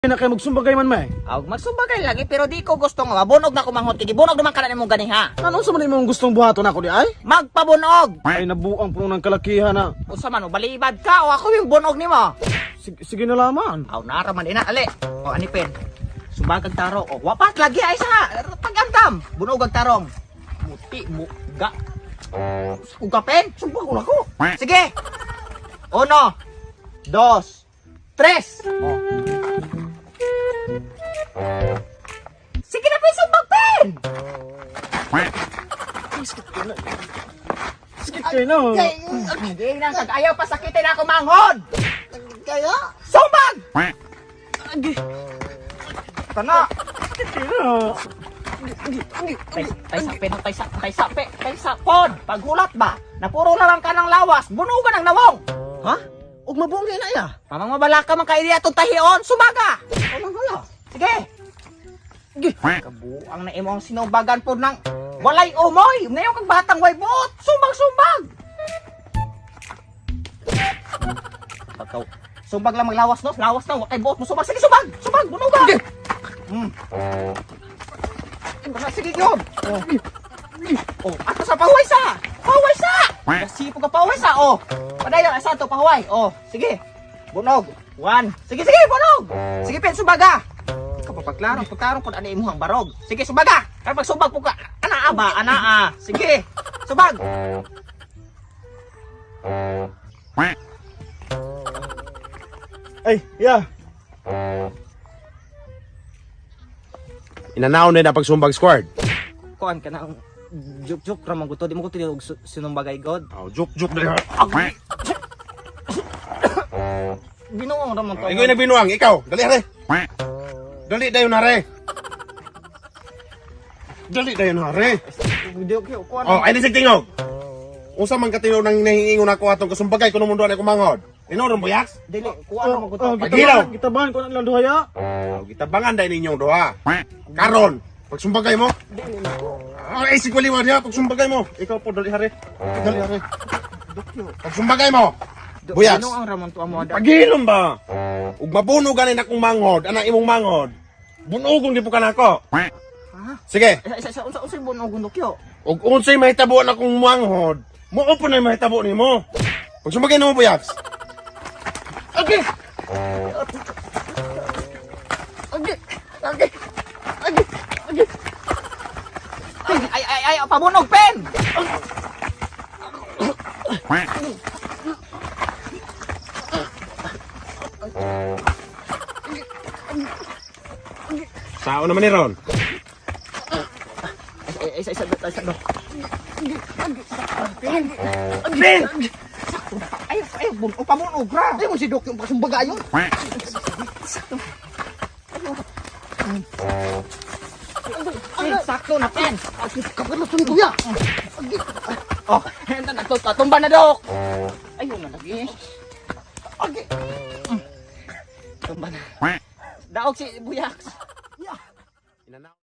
Na kay magsumbagay man may. Aw, magsumbagay lagi pero di ko gusto nga mabunog na kumanghod kay gibunog naman kana nimong ganiha. Ano sa man imong gustong buhaton ako di ay? Magpabunog. Ay nabuang puno ng kalakihan na. Unsa man o balibad ka o ako yung bunog nimo. Sige, sige na laman. Aw, nara man ina ali. O ani pen. Sumbag kag tarong. O wapat lagi ay sa pagandam. Bunog ang tarong. Muti mo ga. Uga pen, sumbag ko nako. Sige. Uno, dos, tres. O. Sige na pen, sumbag pen. Sige kayo na. Hindi na kag ayaw pa sakitin ako manghod. Kaya? Sumbag! Tana. Sige na. Tay tay sa pen, tay sa tay sa pe, tay sa pod. Paghulat ba? Napuro na lang ka ng lawas, bunugan ang nawong. Ha? Ug mabuong na ya. Mamang mabala ka man kay iya atong tahion, sumaga. Ano hala? Sige. Kabuang na imong sinubagan pod ng walay umoy. Ngayon kag batang way buot, sumbag sumbag. Pagkaw sumbag lang maglawas no, lawas na wa kay buot mo sumbag. Sige sumbag, sumbag bunugan. Sige. Sige gyud. Oh. Oh, ato sa pahuway sa. Pahuway sa. Kasi po ka pahuway sa. Oh. Padayon asa to pahuway. Oh, sige. Bunog. One. Sige, sige, bunog. Sige, pen subaga. Ikaw pa pagklaro, pagklaro pud ani imong barog. Sige, subaga. Kay pagsubag po ka. Ana ba, ana a. Sige. Subag. Ay, ya. Inanaw na na pagsumbag squad. Kuan ka na ang juk-juk ra man gud to. Di mo ko tinilog sinumbagay god. Oh, juk juk dali. Binuong ra man to. Ikaw nagbinuang, ikaw. Dali hare. Dali dayon hare. Dali dayon hare. Di okay kuan. Oh, ay nisig tingog. Unsa man katino nang nahiingon ako atong kasumbagay kuno mundo na kumangod. Inoron buyaks? Dili kuan ra man gud to. Oh, Pagilaw. gitabangan, gitabangan ko na ilang duha ya. Oh, gitabangan dai ninyong duha. Karon, pagsumbagay mo. Ah, ay sig waliwan niya pagsumbagay mo. Ikaw po dali hare. Dali hare. Pagsumbagay mo. Buyaks. Binuang ra man to amo ada. Pagilom ba? Ug mabuno ganin akong manghod, ana imong manghod. Bunugong di po ka nako. Ha? Sige, Isa isa unsa unsay bunog dukyo? ug unsay mahitabo na akong manghod, mao po na mahitabo nimo. Pag sumagay nimo buyaks. Okay. Okay. Okay. Okay. Okay. Ay ay ay, ay pabunog pen. Sao naman ni Ron? Ay, isa isa isa isa do. Ben! Ay ay bunog pabunog ra. Ay mo si Dok yung pagsumbagayon. Ay, sakto na pen. Kapag luto ni kuya. Oh, enda na to, tumba na dok. Ayun na lagi. Okay. Tumba na. Daog si Buyaks.